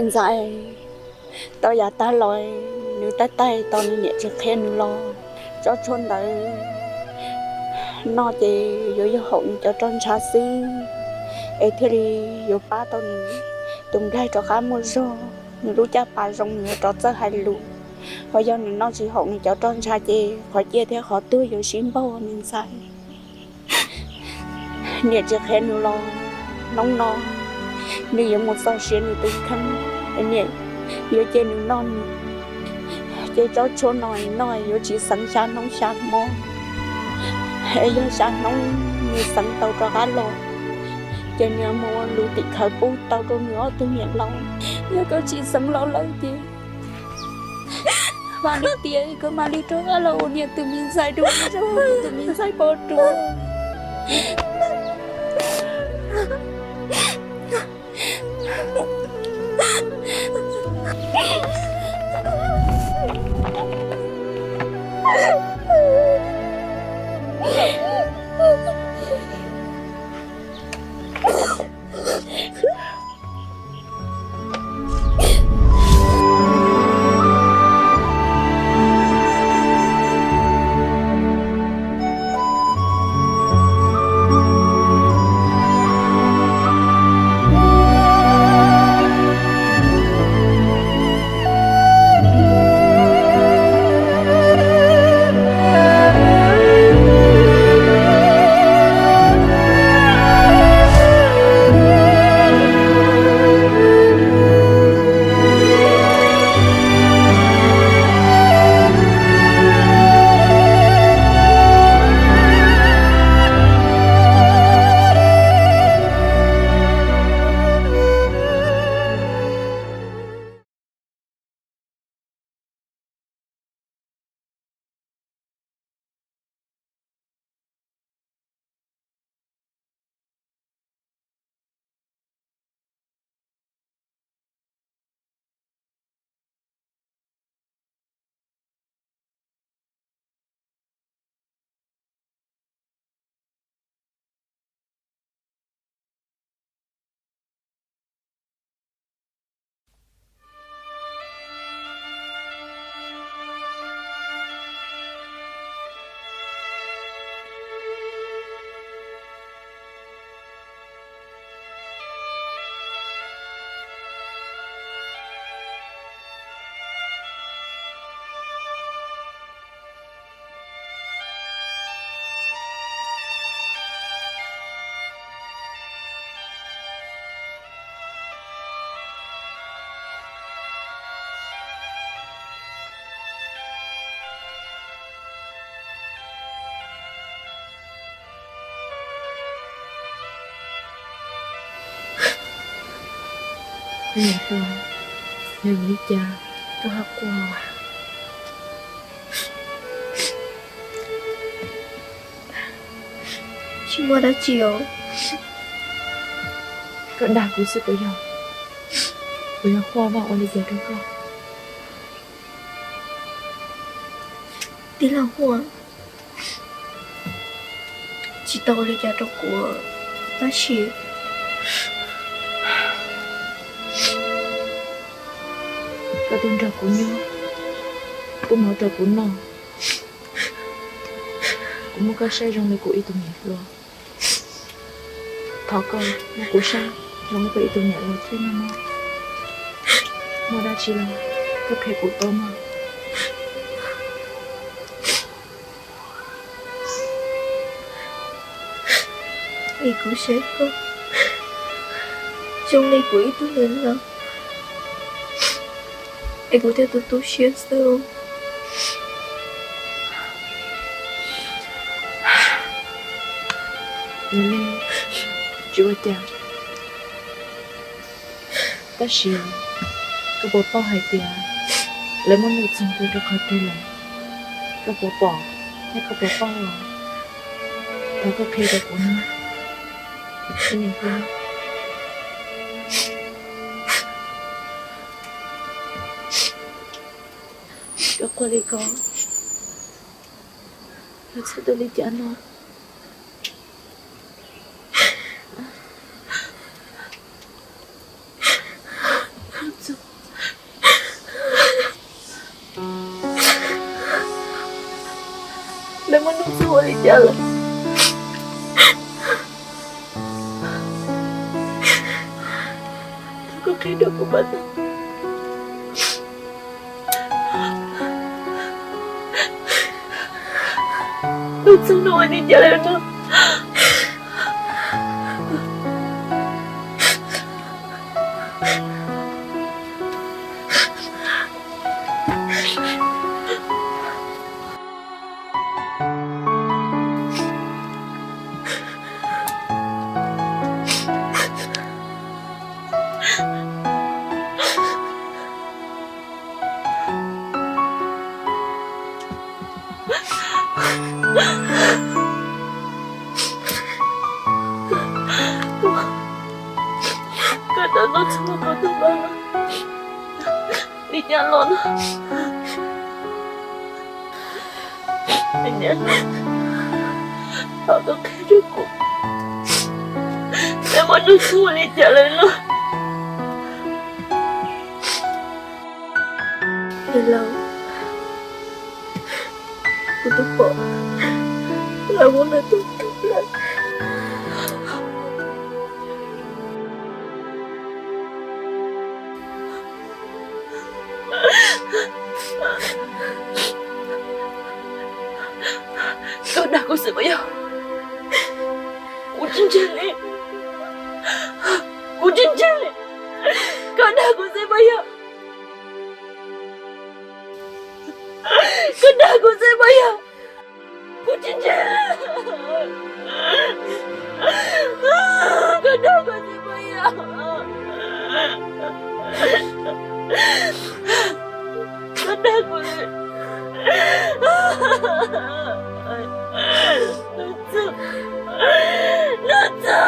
Ntxhais, tau yav tag los nws taij taij tos nws niam tsis qhia nws los tsob tshuaj ntawd noj ces yuav yog haum nws cov roj ntsha xwb, es thiaj li yuav pab tau nws tus nplaig rov qab muaj zog, nws lub caj pas zoo nws yuav rov txawj hais lus. Ho yog nws noj tsis haum nws cov roj ntsha ces qhov ciaj thiab qhov tuag yuav sib npaug me ntxhais. Niam tsis qhia nws los hnub no nws yuav mus txog siav nws tus kheej, niam yuav cia nws noj nws. Ces tsob tshuaj no noj yuav tsis xeev xya hnub xya hmo, es yog xya hnub nws xeev tau rov qab los, ces nws mus ua lus tim khawv pub tau rau nws ob tug niam laus. Yog koj tsis xeev los lawm ces mam li tias koj mam li rov qab los ua niam tus me ntxhais dua, tus me ntxhais poj ruam. Niam hluas, yog vim li cas koj ha quaj? Tsis muaj dab tsi os. Koj dag kuv xwb puas yog? Kuv yog Huaj Vaj ua li cas rau koj? Tij laug Huaj, tsis tau ua li cas rau kuv, tab sis koj tuaj nrog kuv nyob, pub mov rau kuv noj, kuv muab koj saib zoo li kuv ib tug niam hluas. Thov koj muab kuv saib zoo li koj ib tug niam laus thiab nawb mog. Muaj dab tsi los koj qhia kuv tau mog. Es kuv saib koj zoo li kuv ib tug niam laus, es kuv thiaj tu tu siab xwb. Yog li, tsis ua cas. Tab sis koj puas paub hais tias lawv muab Nuj Txoog tua rau qhov twg lawm? Koj puas pom thiab koj puas paub los? Thov koj qhia rau kuv nawb. Koj quaj li ko, yog txhawj tuaj li cas no? Nuj Txoog, Hnub txub ua li cas lawm? Thov koj qhia rau kuv mas. Hnub txub no ua li cas lawm no? Koj tau noj txhua koj tus vaj los li cas los no? Thov koj qhia rau kuv, peb muaj hnub txub ua li cas lawm no? Yawg laus, kuv twb pom lawv muab nws tua lawm. Koj dag kuv xwb puas yog? Kuv tsis ntseeg li. Kuv tsis ntseeg li. Koj dag kuv xwb puas yog? Koj dag kuv xwb puas yog? Kuv tsis ntseeg. Koj dag kuv xwb puas yog? Koj dag kuv xwb. Hnub txub, hnub txub.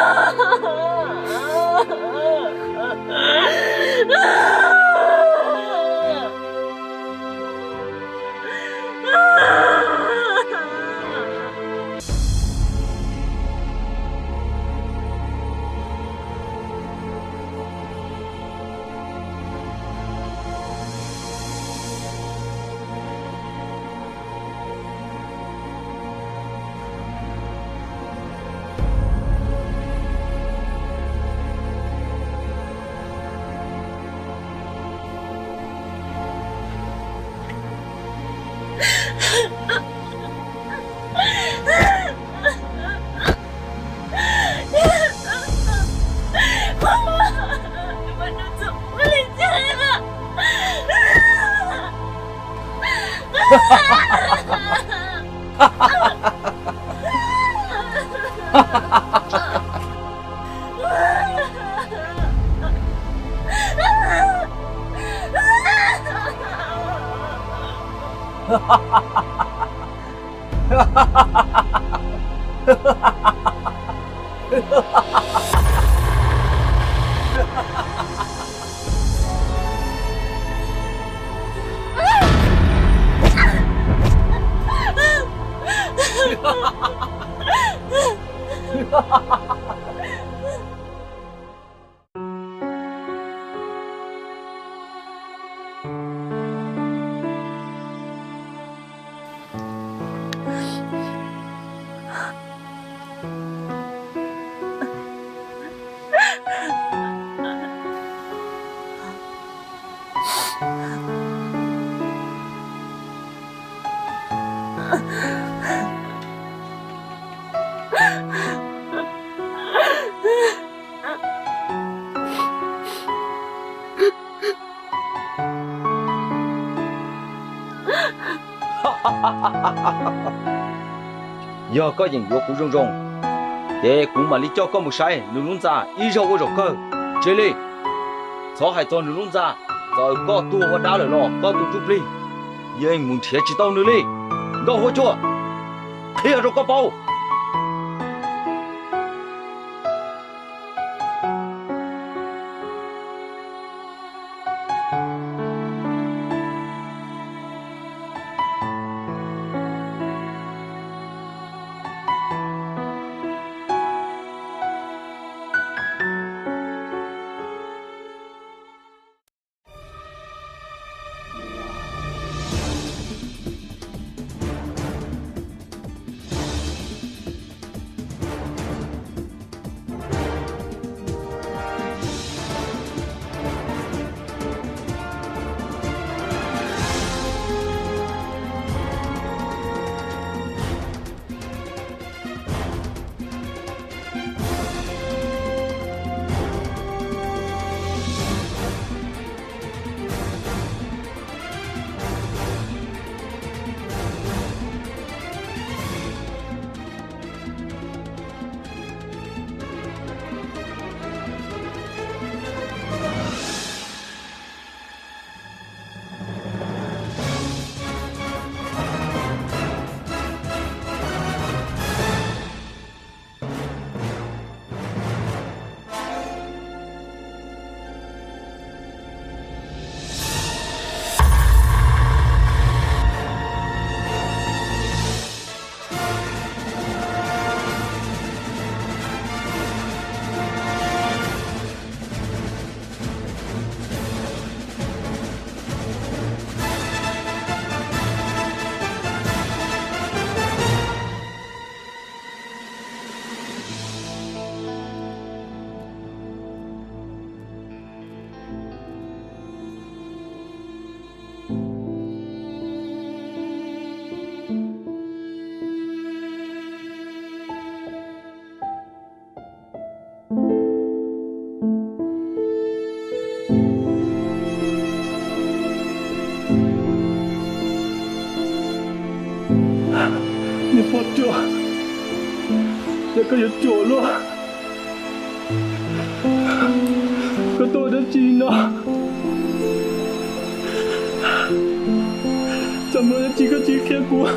Yog koj yeem yuav kuv zoo zoo, ces kuv mam li coj koj mus saib nws lub ntxa ib zaug ua zaum kawg. Tsis li, txhob hais txog nws lub ntxa, txawm koj tuag ua dab lawm los koj tus ntsuj plig yeej mus nrhiav tsis tau nws li. Nkauj Huab Cua, qhia rau koj paub. Pog Cuam, yog koj yuav Cuam luaj, koj tuaj ua dab tsi no? Txawm muaj dab tsi koj tsis qhia kuv.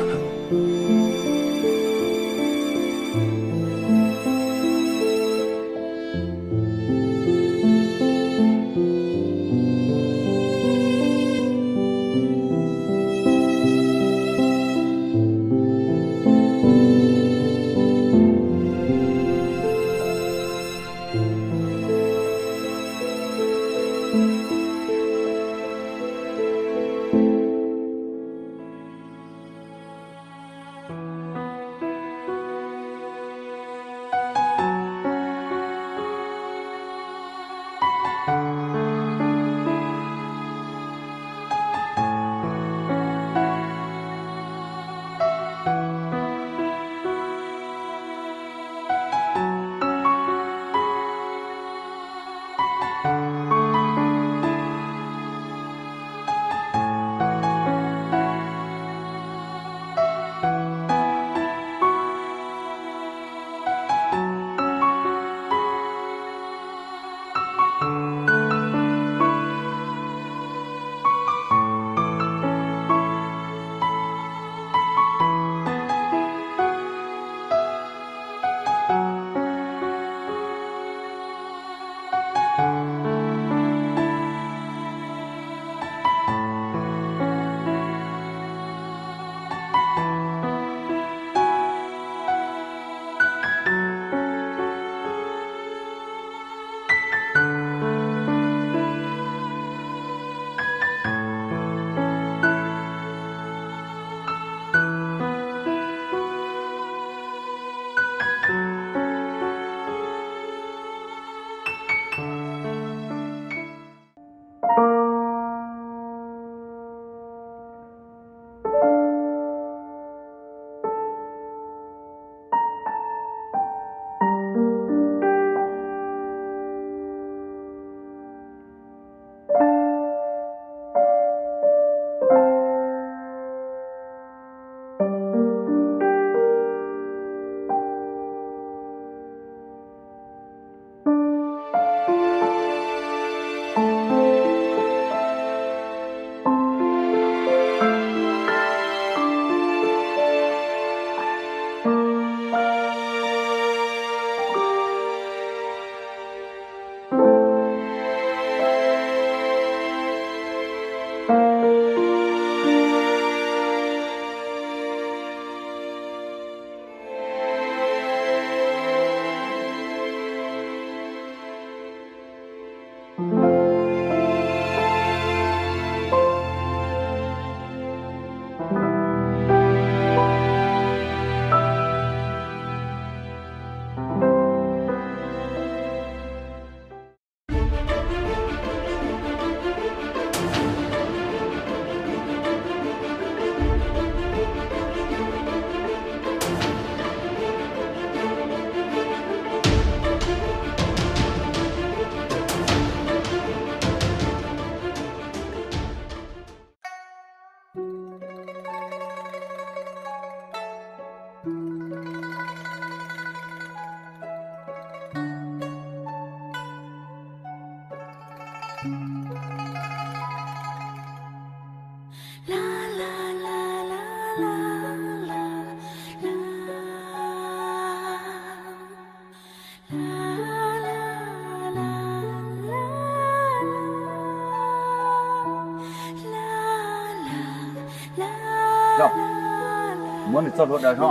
Muab nws txoj hlua daws no.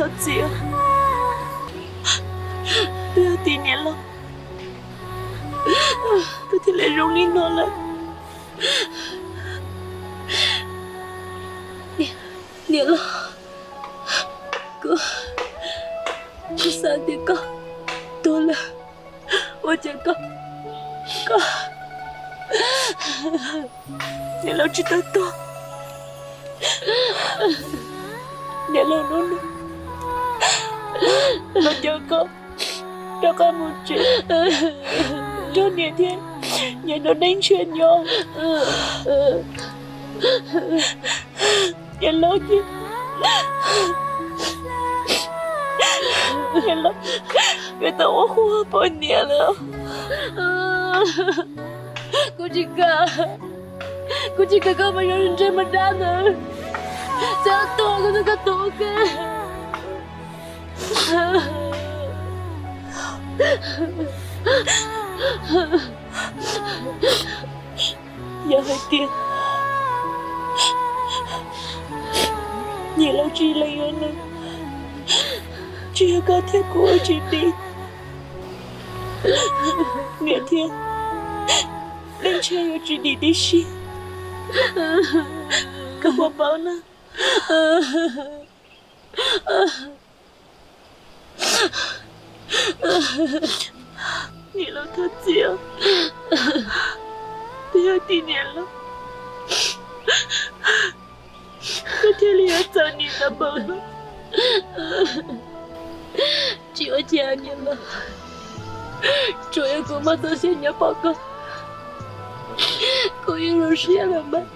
Thov txim, twb yog tim niam laus koj thiaj li zoo li no lawm. Niam laus, kuv xav tias koj tuag lawm, ua cas koj, koj, niam laus tsis tau tuag. Niam laus hnub no los coj koj rov qab mus tsev nrog niam thiab niam Neej Ntshiab nyob. Niam laus, niam laus yuav tau ua hu poj niam lawm. Kuv tsis kam, kuv tsis kam koj mus yuav ntsej muag dab ntawd, txhob tuag, kuv xav koj tuag ua ke. Yog hais tias niam laus tsis lees yuav nws, tsis yog koj thiab kuv ua tsis dim, niam thiab Neej Ntshiab yuav tsis dim tib si. Koj puas paub na? Niam laus thov txim, twb yog tim niam laus koj thiaj li yuav txom nyem tau npaum no. Tsis ua cas niam laus, tsuas yog kuv mob txoj sia nyob pom koj, kuv yeej zoo siab lawm mas.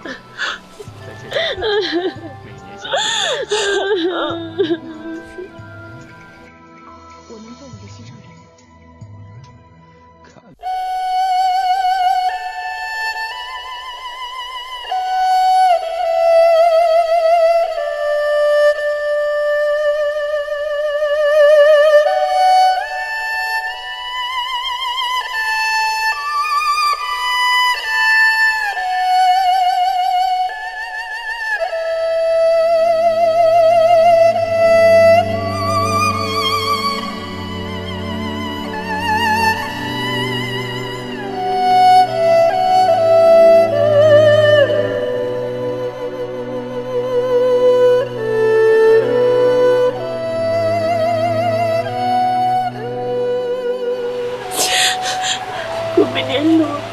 Kuv me niam hluas,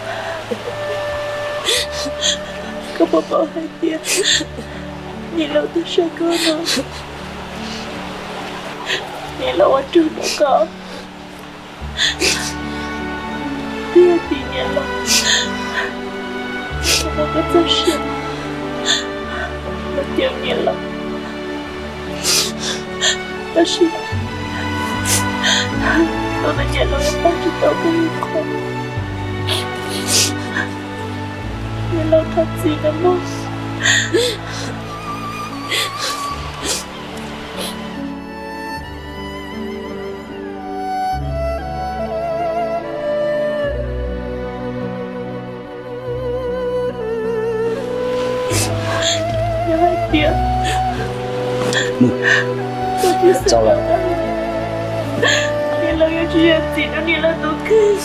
koj puas paub hais tias niam laus tau saib koj no, niam laus ua rug rau koj, twb yog tim niam laus, koj muab koj txoj sia los cawm niam laus. Tab sis hnub no niam laus yuav pab tsis tau koj ib qho. Niam laus thov txim nawb mog. Yog hais tias koj tsis xav, niam laus yuav tsis zam txim rau niam laus tus kheej.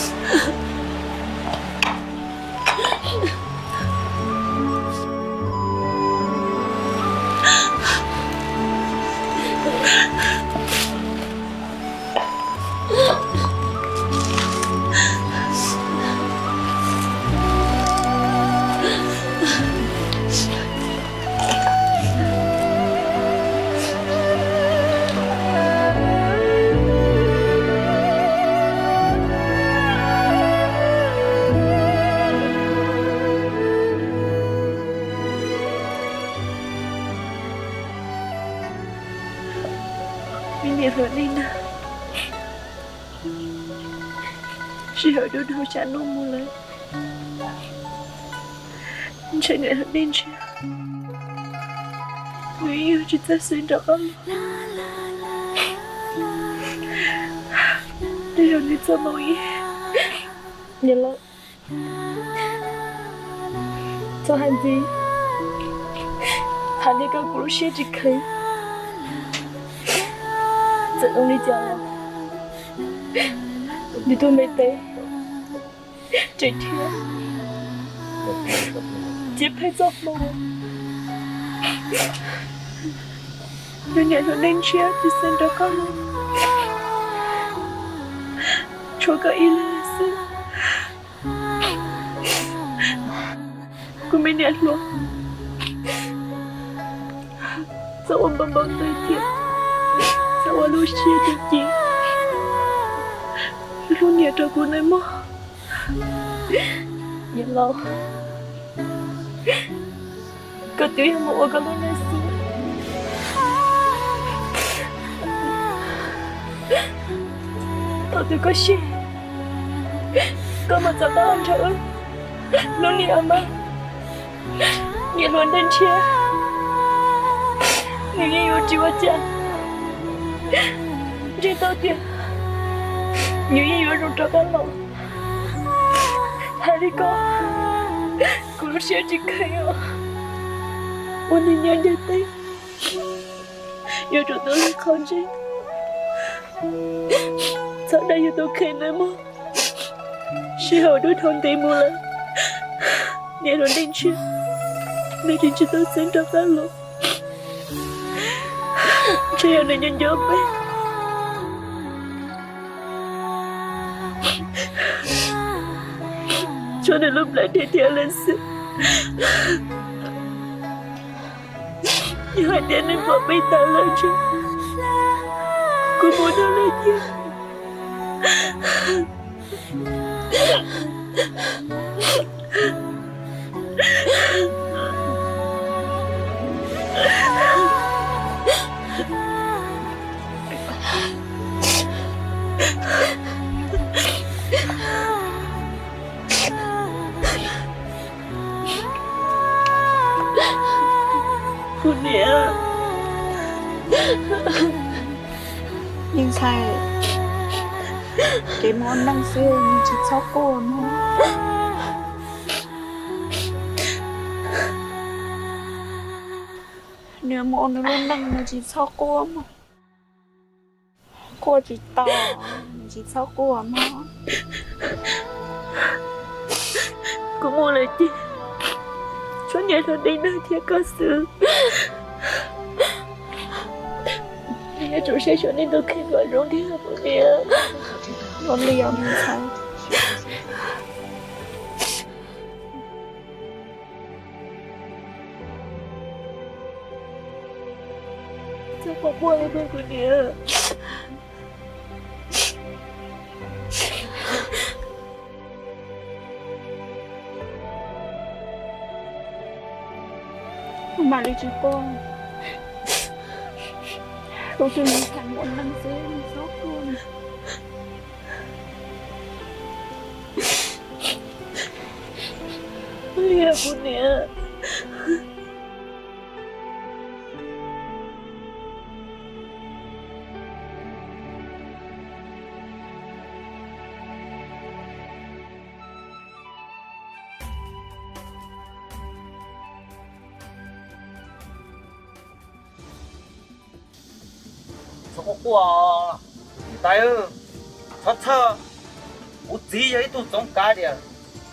Me niam hluas Neej na, sij hawm du du tsam no mus lawm, ntshe niam hluas Neej Ntshiab nws yeej yog tsis txawj xwb nrog koj los. Tej zaum nws txoj hmoo ib, niam laus, txhob hais ntxiv, tham li koj kuv lub siab tsis kheev. Txawm zoo li cas los nws tus me tes tseem dhia cia pheej txoj hmoo nws niam hluas Neej Ntshiab tsis xeeb rov qab los. Tshuav koj ib leeg xwb, kuv me niam hluas, txhob ua npau npau taws thiab txhob ua lub siab ci ci, hlub niam rau kuv nawb mog. Niam laus, koj twb yog mus ua koj lub neej xwb. Thaum twg koj sib, koj mam txav tau nrog wb hlub niam mas. Niam hluas Neej Ntshiab nws yeej yuav tsis ua cas. Ntshe tau tias nws yeej yuav zoo rov qab los. Hais li ko, kuv lub siab tsis kheev os. Ua neeg nyob ntiaj teb, yuav tsum tau lig qhov ntsej, txhob dag yus tus kheej nawb mog. Sij hawm dub dhau ntev mus lawm, niam hluas Neej Ntshiab nws tseem tsis tau xeeb rov qab los. Ntshe yog nws nco nco peb, tshuav nws lub nplais dhia dhia lawm xwb. Yog hais tias nws pom peb tas lawm ntshe kuv mus dua lawm thiab. Kuv niam, me ntxhais, kev mus ua neej xwb, nws tsis txhob quaj mog. Nws mus ua nws lub neej, nws tsis txhob quaj mog. Quaj tsis tau, nws tsis txhob quaj mog. Kuv mus lawm ces tshuav niam hluas Neej Ntshiab thiab koj xwb. Nws yuav tsum saib xyuas nws tus kheej kom zoo thiab kuv niam. Ua li os me ntxhais. Txhob quaj quaj li kuv niam. Kuv mam li tsis quaj. Kuv tus me ntxhais mus ua neej xwb, txhob quaj. Ua li os kuv niam. Txhob quaj quaj, niam tais, txhob txhawj. Kuv txiv yog ib tug txoov kav tias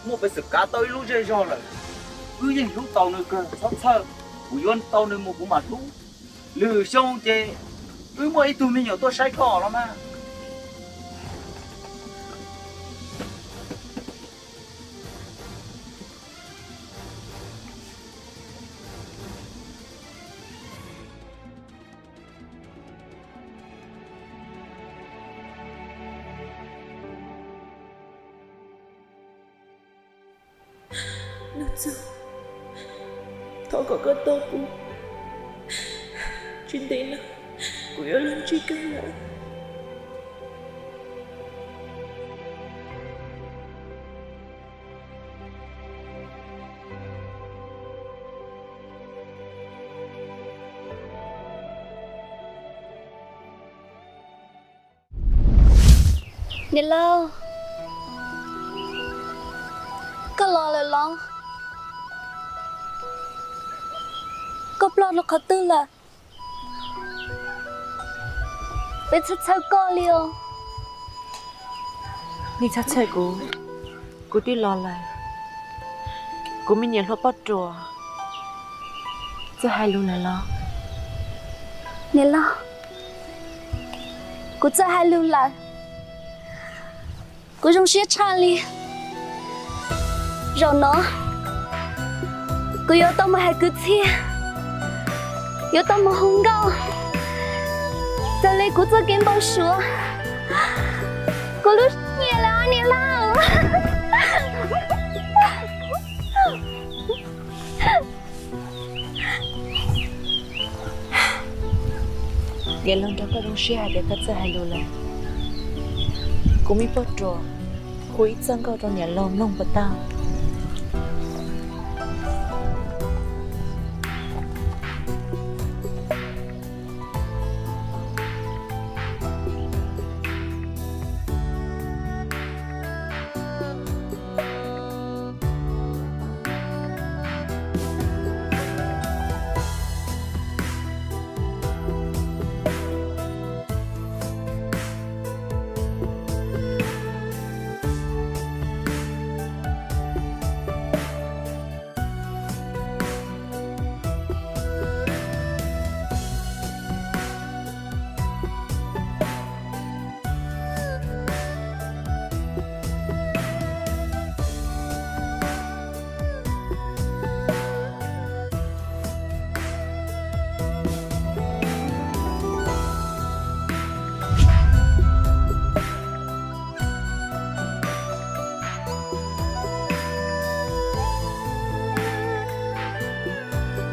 muaj peev xwm kav tau ib lub zej zog lawm. Wb yeej hlub tau nws kawg, txhob txhawj. Kuv yuav tau nws mus kuv mam hlub. Lwm xyoo ces wb muaj ib tug me nyuam tuaj saib koj los mas. Nug Txug, thov kom koj tau kuv, tsis ntev no kuv yuav luag ntsib koj lawm. Niam laus, koj los lawm los? Koj ploj rau qhov twg lawm? Txhawj txhawj koj li os. Nej txhob txhawj kuv, kuv twb los lawm. Kuv me niam hluas Poj Ruam txawj hais lus lawm los? Niam laus, kuv txawj hais lus lawm. Kuv zoo siab tshaj li. Zaum no kuv yuav tau mus hais kwv txhiaj, yuav tau mus hu nkauj, raws li kuv txoj kev npau suav. Kuv lub siab nyiam lawm niam laus. Niam laus nrog koj zoo siab hais tias koj txawj hais lus lawm. Kuv me Poj Ruam hu ib txoj nkauj rau niam laus mloog puas tau?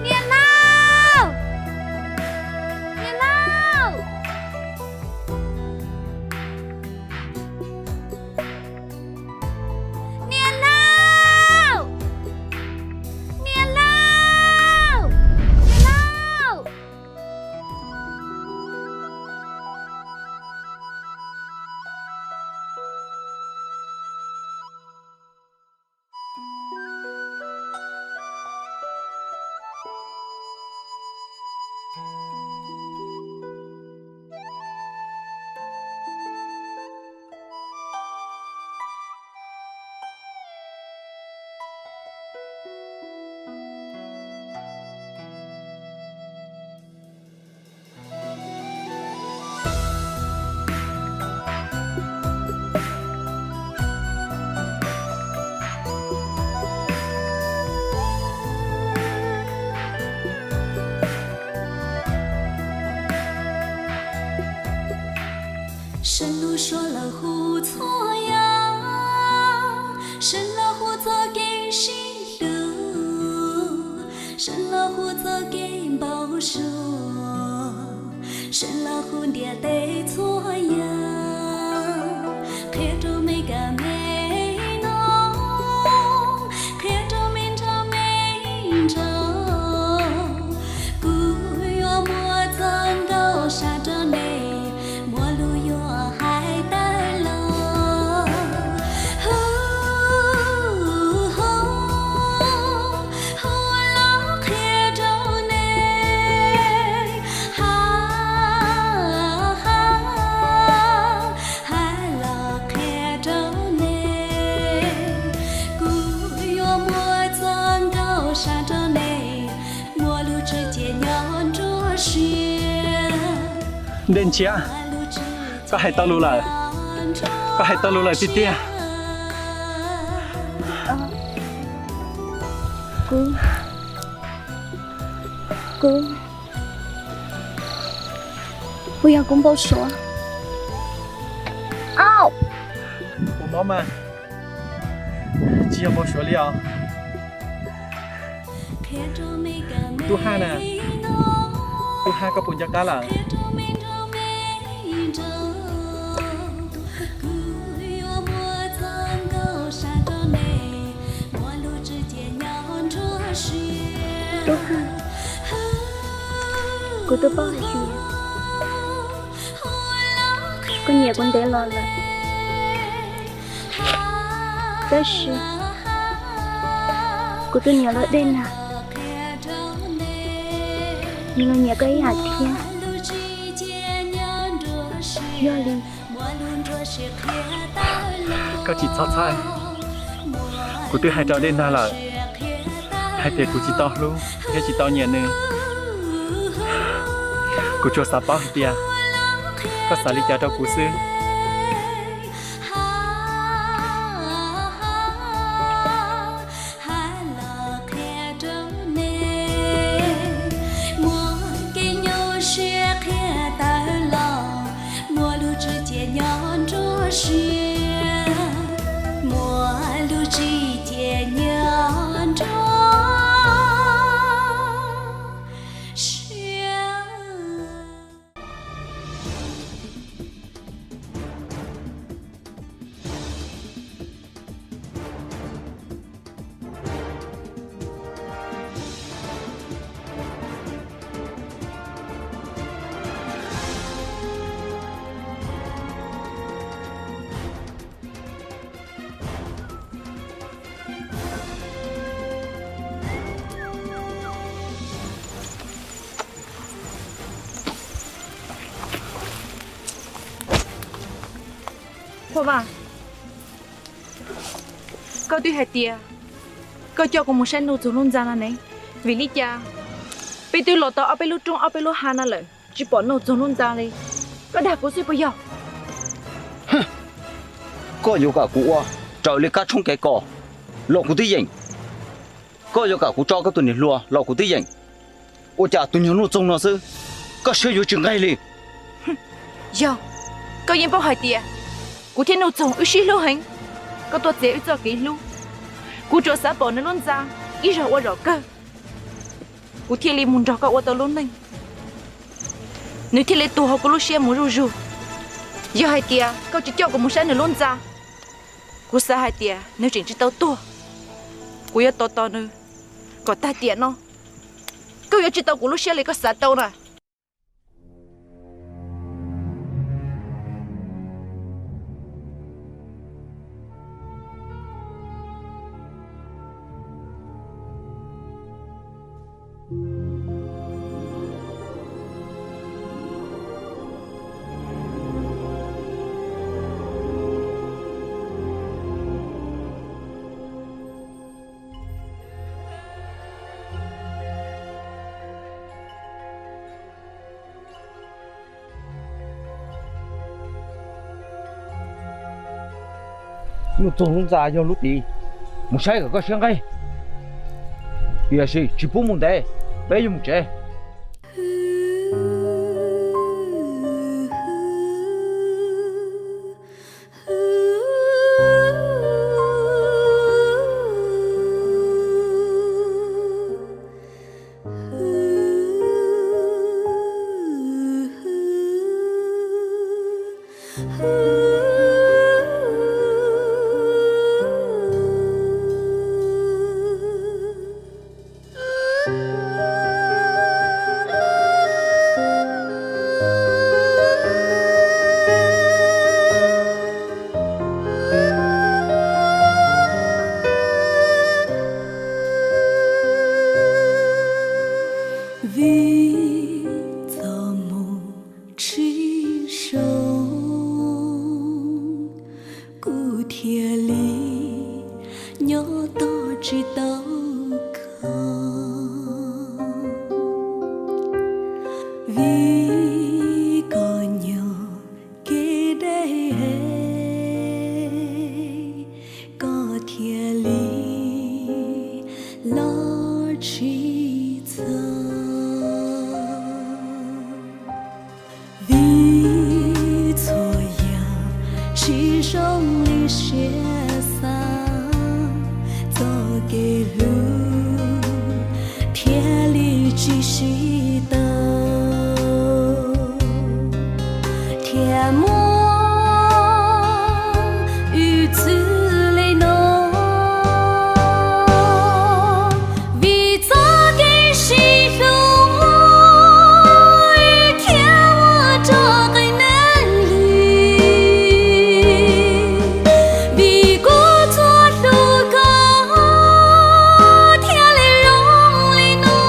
Niam laus! Niam laus! Niam laus! Niam laus! Niam laus! Sawv lug suav lawv hu txhua yam, sawv lawv hu txoj kev sib hlub, sawv lawv hu txoj kev npau suav, sawv lawv hu ntiaj teb txhua yam, qhia rau me kab me noog, qhia rau me nraug me nraug. Kuv yuav muab txoj nkauj sam rau nej, muaj lus yuav hais tawm los. Hu, hu, hu los qhia rau nej, ha, ha, hais los qhia rau nej. Kuv yuav muab txoj nkauj sam rau nej, muaj lus tswv cia nyob nruab siab. Dej Ntsiab, koj hais tau lus lawm, koj hais tau lus lawm tiag tiag. Kuv, kuv, kuv yog kuv npau suav. Au! Kuv mob mas, tsis yog npau suav li os. Tub Haj na, Tub Haj koj puas nco qab lawm? Tub Haj, kuv twb paub hais tias koj nyiam kuv ntev los lawm, tab sis kuv tus niam laus Dej na, nws los nyiam koj ib yam thiab. Yog li, koj tsis txhob txhawj. Kuv twb hais rau Dej Nag lawm hais tias kuv tsis tau hlub thiab tsis tau nyiam nws. Kuv tsuas xav paub hais tias koj xav li cas rau kuv xwb. Muaj kev nyuaj siab qhia tawm los, muaj lub tswv ciam nyob nruab siab, muaj lub tswv ciam nyob nruab siab. Phuaj Vaj, koj twb hais tias koj coj kuv mus saib Nuj Txoog lub ntxa no ne, vim li cas peb twb los tau ob peb lub roob ob peb lub hav no lawm tsis pom Nuj Txoog lub ntxa li? Koj dag kuv xwb puas yog? Koj yuav kom kuv ua raws li kab tshoob kev kos los kuv twb yeem. Koj yuav kom kuv tso koj tus niam hluas los kuv twb yeem. Ua cas tus nyuag Nuj Txoog no xwb, koj siab yuav tsis nqaig li? Yog, koj yeej paub hais tias kuv thiab Nuj Txoog wb sib hlub heev, koj tuaj txiav wb txoj kev hlub. Kuv tsuas xav pom nws lub ntxa ib zaug ua zaum kawg, kuv thiaj li mus nrog koj ua tau lub neej, nws thiaj li tuag hauv kuv lub siab mus zuj zus. Yog hais tias koj tsis coj kuv mus saib nws lub ntxa, kuv xav hais tias nws tseem tsis tau tuag, kuv yuav tos tos nws kom tag tiam no. Koj yuav tsis tau kuv lub siab li koj xav tau na. Nuj Txoog lub ntxa yog lub tid, mus saib kom koj siab nqaig. Tiam sis tsis pub mus ntev, peb yuav mus tsev. Vim txoj moo tsis zoo, kuv thiaj li nyob tos tsis tau koj. Vim koj nyob kev deb, koj thiaj li los tsis txog. Vim txhua yam tsis zoo li siab xav, txoj kev hlub thiaj li tsis sib tau. Thiaj muaj wb txwv li no, vim txoj kev sib hlub muab wb khiav ua rau qee neeg li. Vim kuv txhua hlub koj thiaj li zoo li no.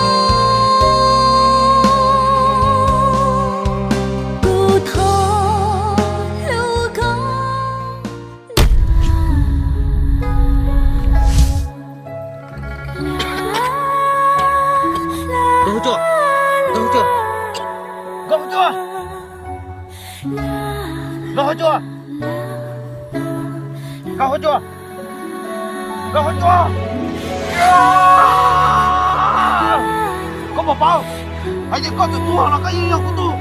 Kuv thov Nkauj Huab Cua! Nkauj Huab Cua! Nkauj Huab Cua! Koj puas paub, hais tias koj txawm tuag los koj yeej yog kuv tug,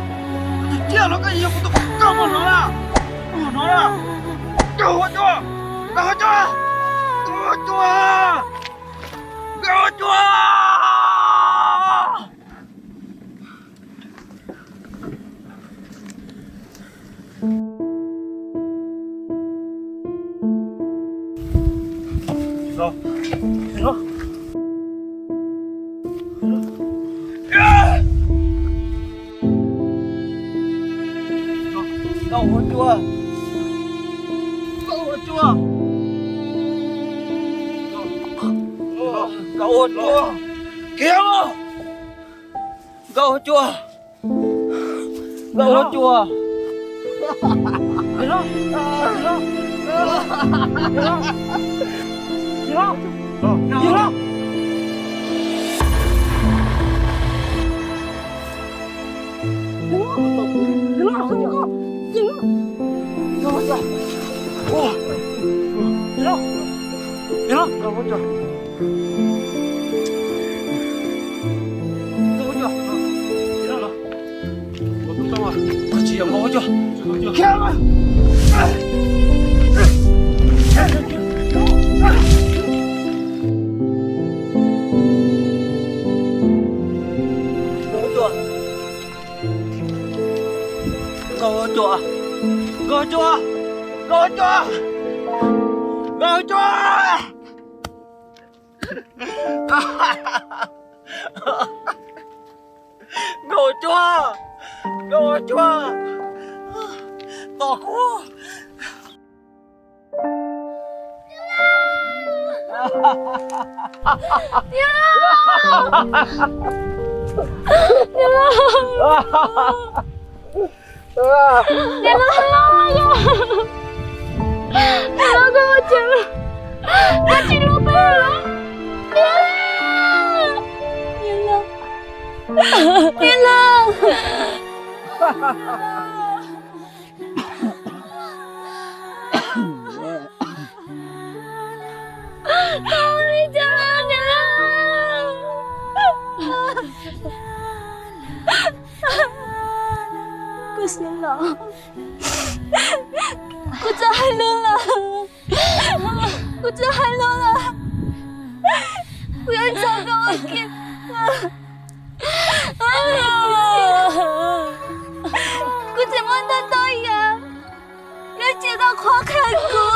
koj txawm ciaj los koj yeej yog kuv tug, koj puas hnov na? Puas hnov na? Nkauj Huab Cua! Nkauj Huab Cua! Nkauj Huab Cua! Nkauj Huab Cua! Nkauj Huab Cua! Nkauj Huab Cua! Nkauj Huab Cua! Khiav! Nkauj Huab Cua! Nkauj Huab Cua! Nkauj Huab Cua! Nkauj Huab Cua! Nkauj Huab Cua! Nkauj Huab Cua! Nkauj Huab Cua! Nkauj Huab Cua! Tos kuv! Niam laus, niam laus, koj ua cas? Koj tsis hlub peb los? Niam laus, niam laus, niam laus. Koj ua li cas niam laus? Koj siab los? Kuv txawm hais lus los, kuv txawm hais lus los, kuv yuav nrog koj ua ke. Kuv tsis muaj ntau ntau yam, koj cia koj qhuab qhia kuv.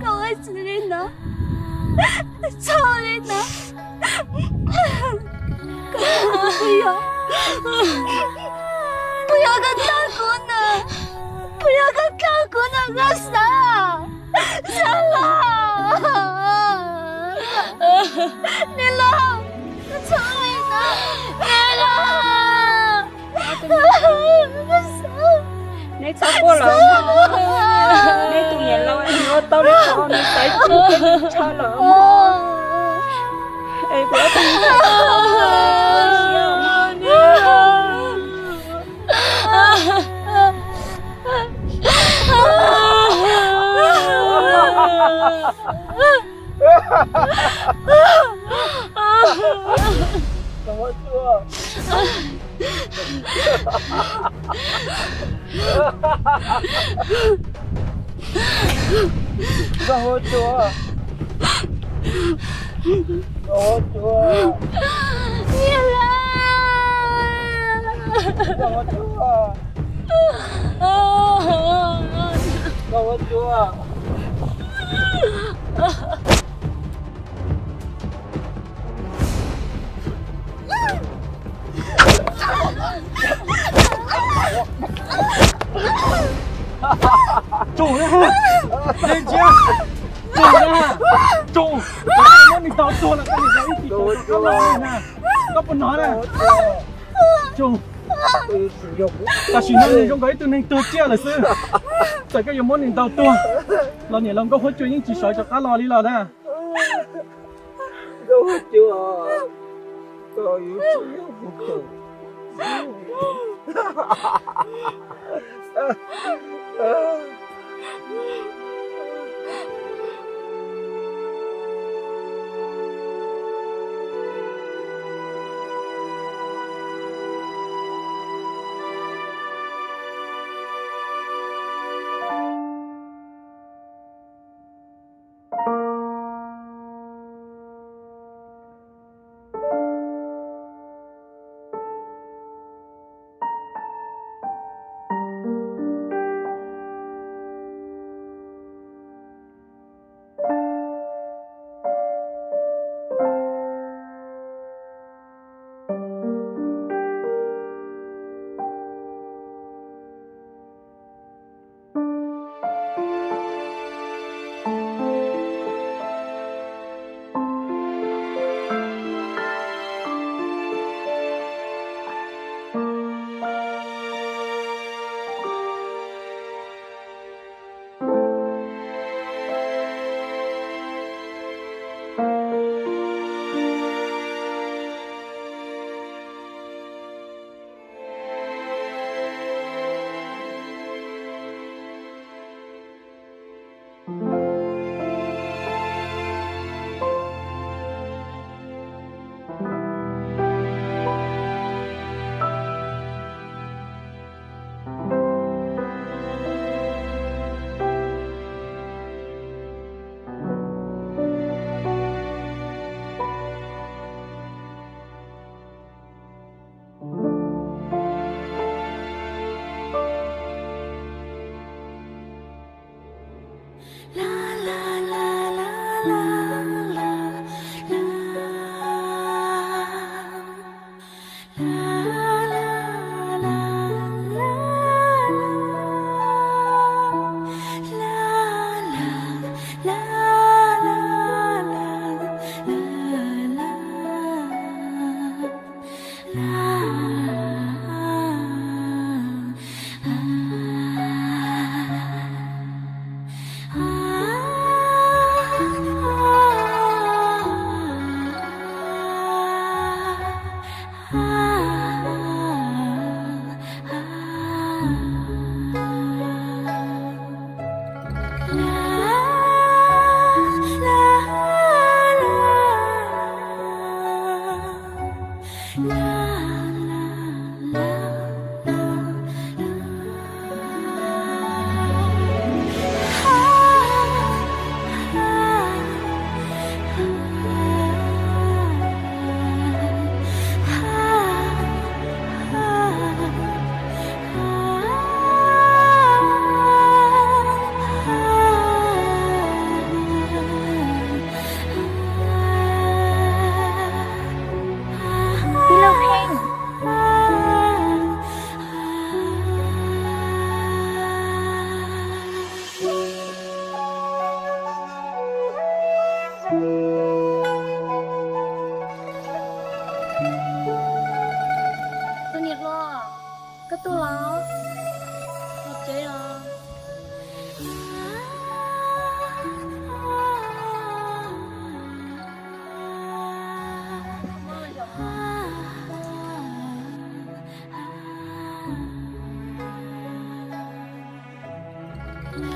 Koj ua tsis li no, txhob li no. Koj puas yog, puas yog koj tau kuv na? Puas yog koj tau kuv na, koj xav? Xav los? Niam laus, koj txhob li no, niam laus. Neb txhob quaj lawm, neb tus niam laus yuav tau li cas nws xaiv tsis tshaj lawm. Es kuv ob tug siab. Nkauj Huab Cua, Nkauj Huab Cua, Nkauj Huab Cua, Nkauj Huab Cua. Tsum na, ntsia, tsum na, tsum, koj muab nws ntaus tuag los koj niam laus ib txwm sawv rov qab los na, koj puas hnov na? Tsum, tam sim no nws zoo nkaus ib tug neeg tuag tsiaj lawm xwb, txawm koj yuav muab nws ntaus tuag los niam laus Nkauj Huab Cua yeej tsis sawv rov qab los li los na. Nkauj Huab Cua, koj yuav tsum yog kuv tus. Koj tuaj los, los tsev os.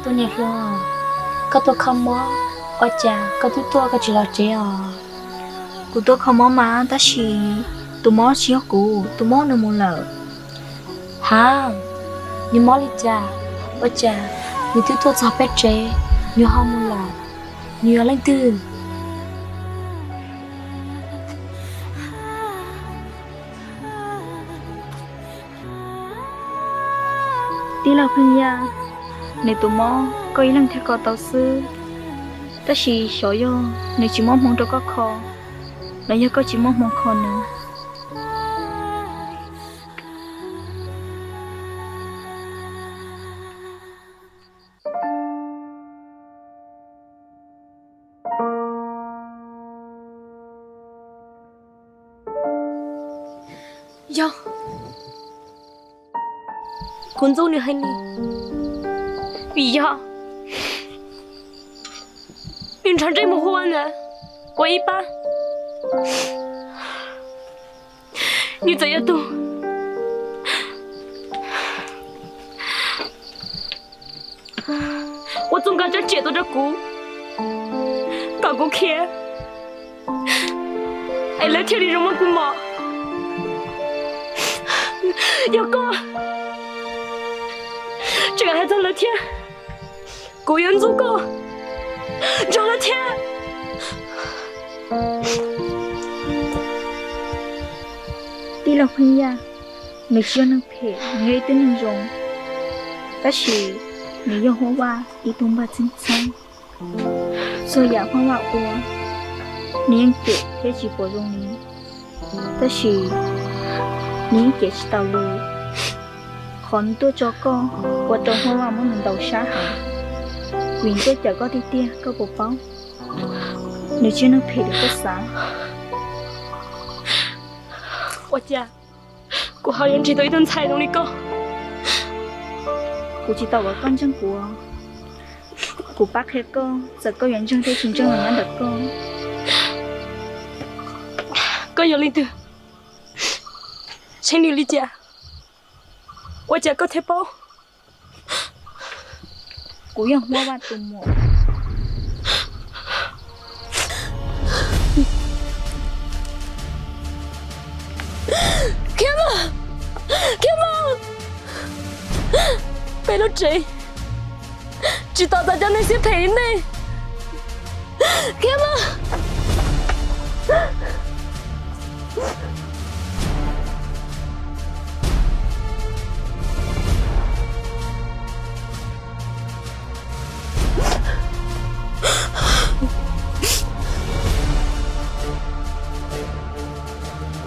Tus niam hluas, koj tuaj kho mob, ua cas koj twb tuaj koj tsis los tsev os? Kuv tuaj kho mob mas, tab sis tus mob tsis yog kuv, tus mob nws mus lawm. Hav, nws mob li cas? Ua cas nws twb tuaj txog peb tsev, nws ho mus lawm? Nws yog leej twg? Tij laug Pheej Yaj, nws tus mob koj ib leeg thiaj kho tau xwb, tab sis xyov yog nws tsis muab hmoo rau koj kho, los yog koj tsis muaj hmoo kho nws. Yog, kuv ntxub nws heev li, vim yog nws nrog ntsej muag hu ua ntawd, ua ib pab. Nws txawm yog tus ua txoj nkawm tso tsiam tuaj rau kuv, kom kuv khiav, es lawv thiaj li zoo muab kuv mos. Yog koj tseem hais txog lawv thiab, kuv yuav ntxub koj nrog lawv thiab. Tij laug Pheej Yaj, nws tsis yog neeg phem, nws yog ib tug neeg zoo, tab sis nws yog Huab Vaj ib tug npawg txheeb txheeb. Txhua yam Huab Vaj ua, nws yeej cem thiab tsis pom zoo li, tab sis nws yeej cem tsis tau li. Qhov nws tuaj tso koj ua rau Huab Vaj muab nws ntaus sab heev, vim nws tuaj cawm koj tiag tiag, koj puas paub? Nws tsis yog neeg phem li koj xav. Ua cas kuv ho yuav ntsib tau ib tug ntxhais zoo li koj? Kuv tsis tau kom koj ntseeg kuv. Kuv pab qhia koj, txawm koj yuav ntseeg thiab tsis ntseeg los nyob ntawm koj. Koj yog leej twg? Txheeb nws li cas? Ua cas koj thiaj paub? Kuv yog Huab Vaj tus muam. Khiav mus! Khiav mus! Peb lub tsev tsis tos tau cov neeg siab phem li nej. Khiav mus!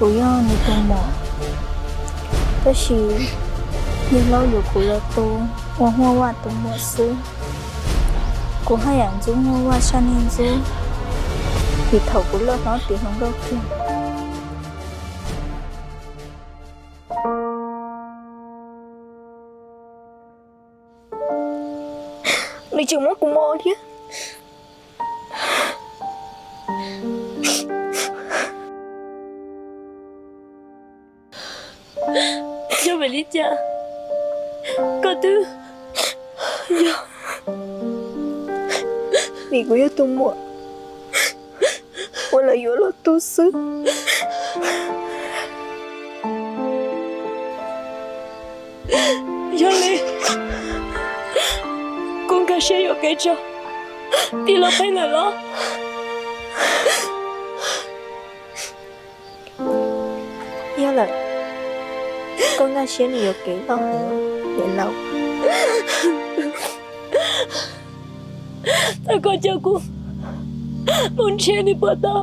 Kuv yog nws tus muam, tab sis yawg hlob yuav kuv los tu ua Huab Vaj tus muam xwb. Kuv haj yam ntxub Huab Vaj tshaj nej ntxub, vim thaum kuv loj hlob tiav hluas nkauj kiag. Nws tseem muab kuv mos thiab. Yog vim li cas koj twb yog? Vim kuv yog tus muam uas lawv yuav los tu xwb. Yog li, koj nkag siab yuam kev tso, tij laug Pheej lawm los? Yog lawm, koj nkag siab nws yuam kev loj heev, niam laus. Thov koj coj kuv mus nrhiav nws puas tau.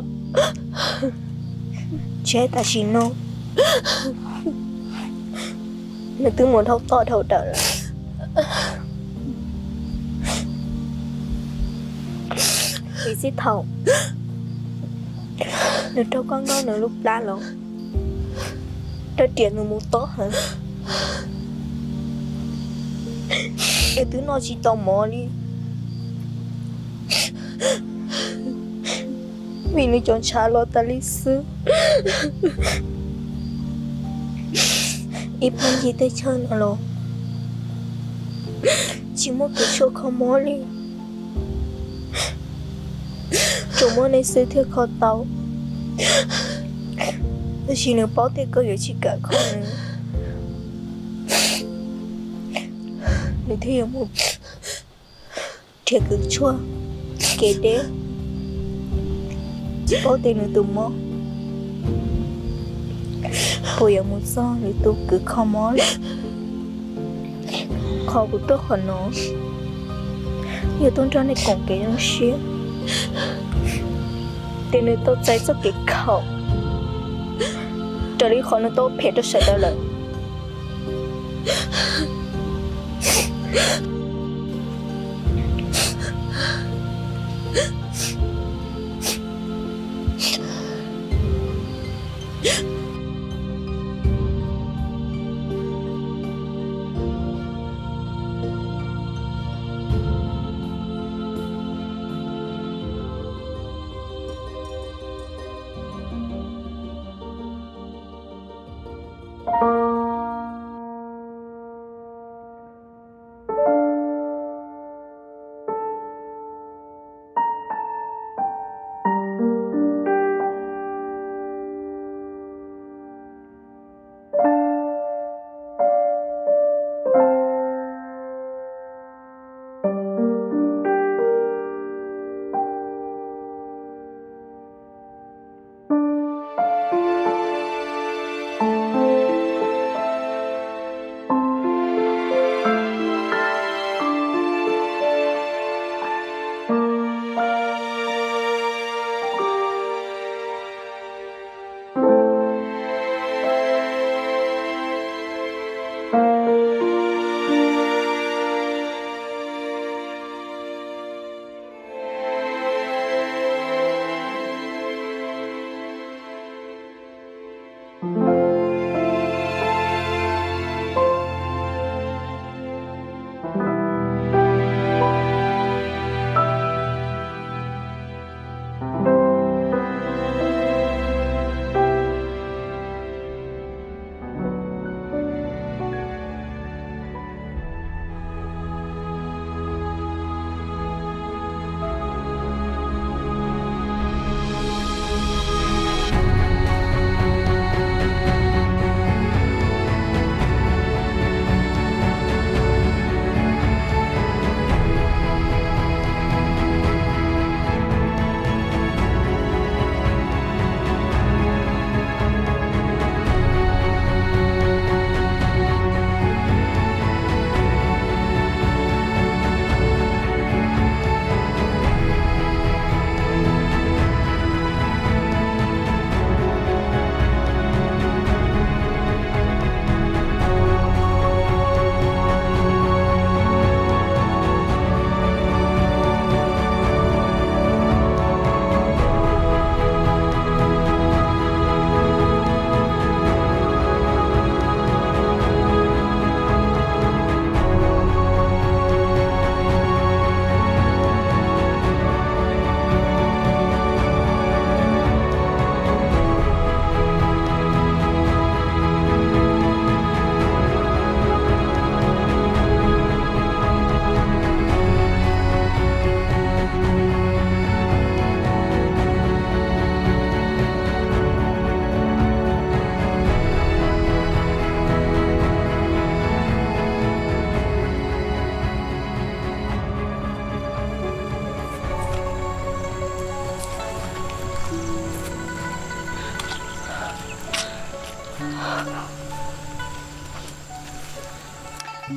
Ntshe tam sim no nws twb mus dhau toj dhau dawm lawm. Vim txij thaum nws raug koj nkauj nws lub plab los, rau riam nws mus tob heev. Es twb noj tsis tau mov li, vim nws cov ntshav los tas li xwb. Ib pab ncig teb chaws no los tsis muaj kev tshuaj kho mob li, tsuas muaj nej xwb thiaj kho tau. Tab sis nws paub tias koj yuav tsis kam kho nws, nws thiaj yuav mus nrhiav kev tshuaj kev deb, tsis paub tias nws tus mob puas yuav mus txog nws tus kws kho mob lawm. Qhov kuv tuaj qhov no yog tuaj nrog nej koom kev zoo siab, tias nws tau txais txoj kev khaum raws li qhov nws tau phem rau sawv daws lawm.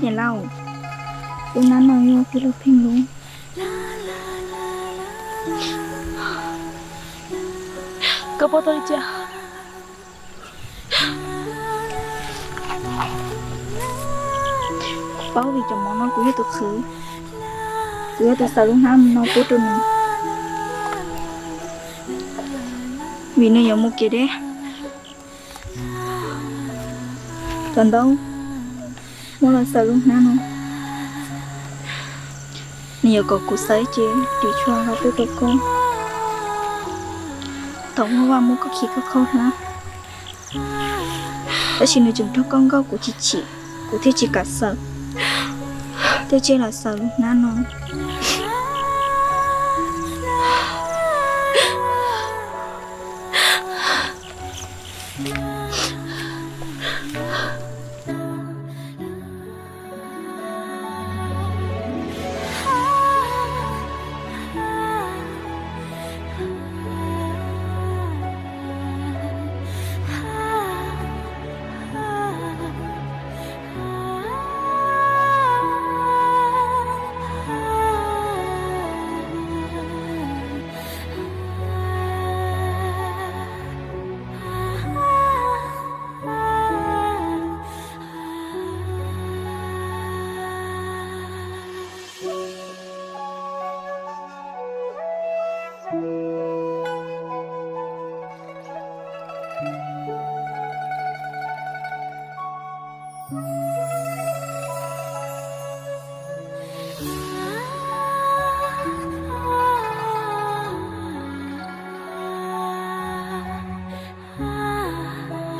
Niam laus, tus nab no yog tij laug Pheej lub. Koj paub tau li cas? Kuv paub vim cov mov no kuv yog tus qhwv, kuv yog tus xaws lub hnab no pub rau nws, vim nws yuav mus kev deb. Cov ntaub muab los xaws lub hnab no, Yog kom kuv xav ces ris tsho los peb rau koj. Thaum muaj vaj muaj koj khi koj qhov hlab, tab sis nws tseem raug koj nkauj kuv tsis chim, kuv thiaj tsis kam xaws. Tej tsiaj los xaws lub hnab no.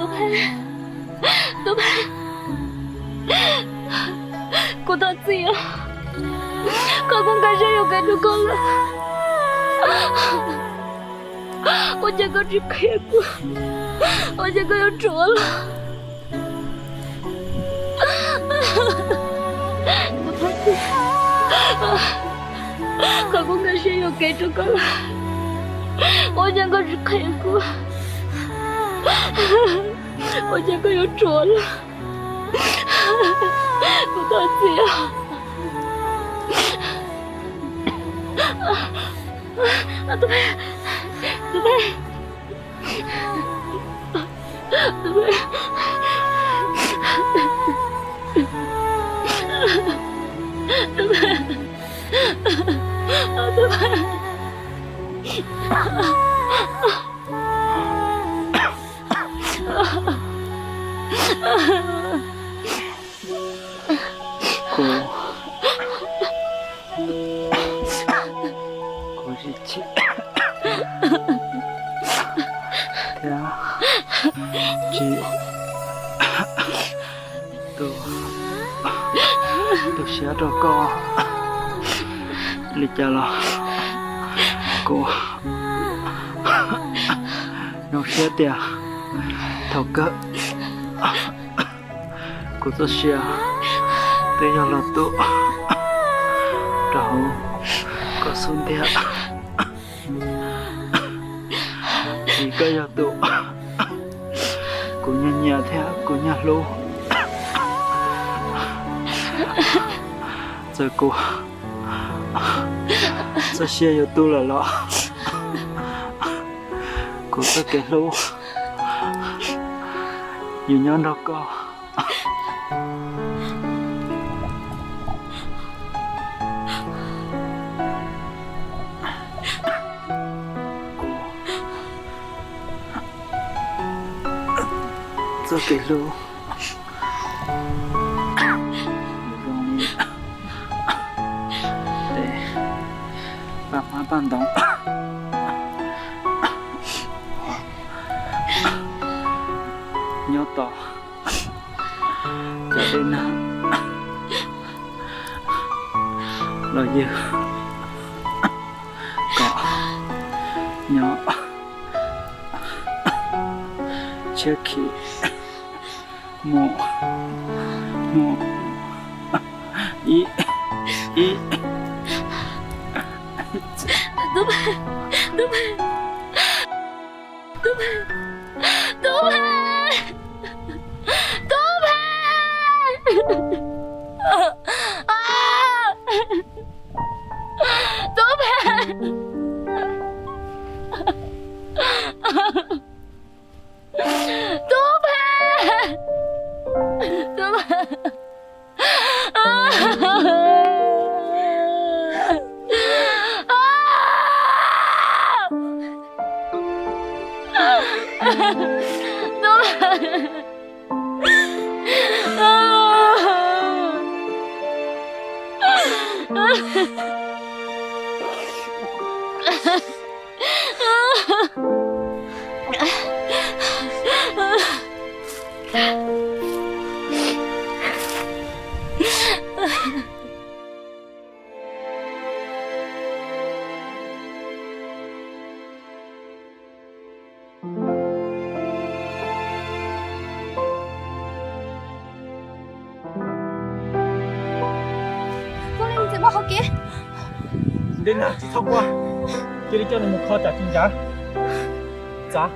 Tub Paj, Tub Paj, kuv thov txim os. Koj kuj nkag siab yuam kev rau koj lawm. Ua cas koj tsis qhia kuv? Ua cas koj yuav ruam los? Kuv thov txim. Koj kuj nkag siab yuam kev rau koj lawm. Ua cas koj tsis qhia kuv? Ua cas koj yuav ruam lawm? Kuv thov txim. Tub Paj, Tub Paj, Tub Paj, Tub Paj, Tub Paj. Kuv, kuv tsis chim thiab tsis tu, tu siab rau koj li cas los kuv zoo siab tias thaum kawg kuv txoj sia twb yog los tu rau hauv koj xub ntiag. Vim koj yog tus kuv nyiam nyiam thiab kuv nyiam hlub. Txawm kuv txoj sia yuav tu lawm los kuv txoj kev hlub yuav nyob nrog koj. Txoj kev hlub zoo li tej paj hmab paj ntoos nyob tos cov dej nag los ywg kom nyob tshiab khiv mus mus ib ib. Tub Paj, Tub Paj, Tub Paj, Tub Paj, Tub Paj, Tub Paj, Tub Paj, Tub Paj. Neb na, tsis txhob quaj, cia li coj nws mus kho tsam tsis ntshav. Txav.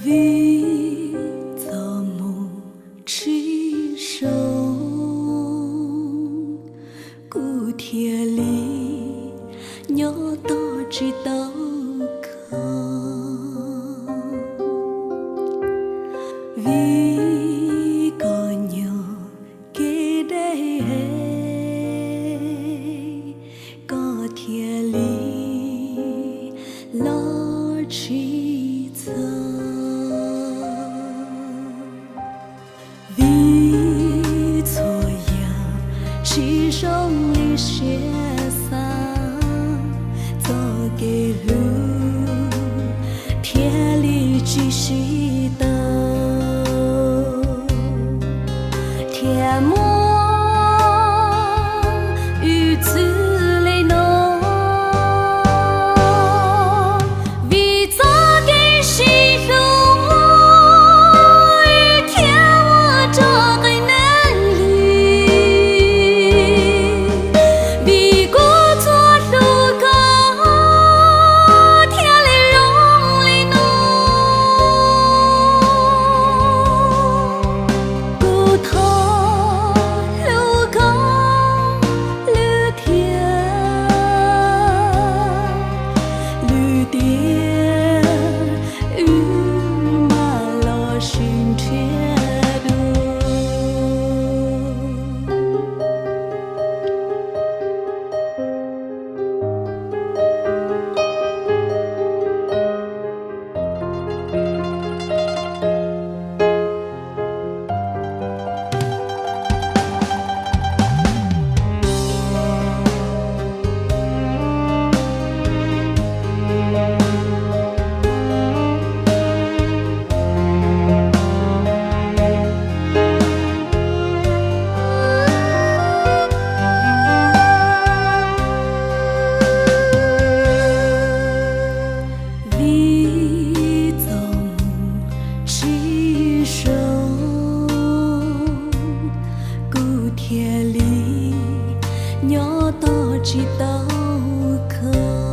Vim txoj moo tsis zoo, kuv thiaj li nyob toj tsis tau kho. Vim koj nyob kev deb, koj thiaj li los tsis txog. Vim txhua yam tsis zoo li siab xav, txoj kev hlub thiaj li tsis sib tau. Thiaj muab wb txwv li no, vim txoj kev sib hlub muab wb thiaj ua rau qee neeg li. Vim kuv txhua hlub koj thiaj li zoo li no. Kuv thov hlub koj lwm thiab, lwm tiam wb mam los sib nrhiav dua. Vim txoj moo tsis zoo, kuv thiaj li nyob toj tsis tau kho.